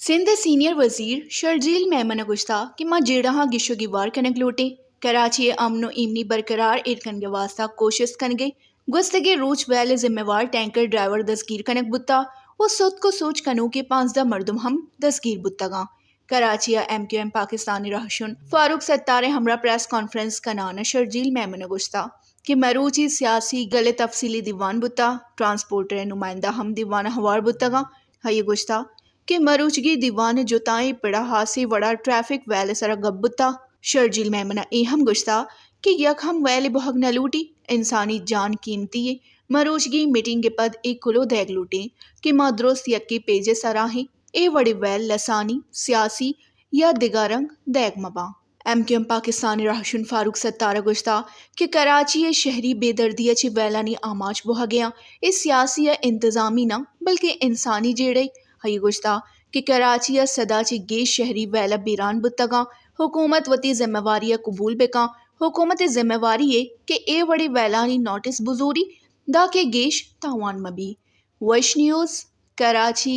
سندھ ء سینئر وزیر شرجیل میمن ء گوشتہ کہ ما جیڑہاں گیش و گیوار کنگ لوٹیں، کراچی ء امن و ایمنی برقرار ایر کنگ ء واستہ کوشست کنگ ء۔ گوستگیں روچ ویل ء ذمہ وار ٹینکر ڈرائیور دزگیر کنگ بوتہ و ستک و سوج کنوکیں پانزدہ مردم ہم دزگیر بوتگاں۔ کراچی ء ایم کیو ایم پاکستانی رہشون فاروق ستار ء ہمراہ پریس کانفرنس کنان ء شرجیل میمن ء گوشتہ کہ مروچی سیاسی گل ء تفصیلی دیوان بوتہ، ٹرانسپورٹر ء نمائندہ ہم دیوان ء ہوار بوتگاں۔ آئی ء گوشتہ کہ مروچگی دیوان ء جتائیں پڑ ء ہاسیں وڑا ٹریفک ویل ء سرا گپ بوتہ۔ شرجیل میمن ء اے ہم گوشتہ کہ یک ہم ویل ء بوہگ نہ لوٹی، انسانی جان قیمتی ء۔ مروچگی میٹنگ ء پد اے کلوہ دئیگ لوٹیں کہ ما درست یکیں پیج ء سرا ایں، اے وڑیں ویل لسانی، سیاسی یا دگہ رنگ دئیگ مہ باں۔ ایم کیو ایم پاکستانی رہشون فاروق ستار ء گوشتہ کہ کراچی ء شہری بے دردی ء چہ ویلانی آماچ بوہگ ء آں، اے سیاسی ء انتظامی نہ بلکیں انسانی جیڑہ۔ آئی ء گوشتہ کہ کراچی ء سدا چہ گیش شہری ویل ء بیران بوتگاں، حکومت وتی ذمہ واری ء قبول بکاں، حکومت ء ذمہ واری ء کہ اے وڑیں ویلانی نوٹس بزوری داکہ گیش تاوان مہ بی۔ وش نیوز، کراچی۔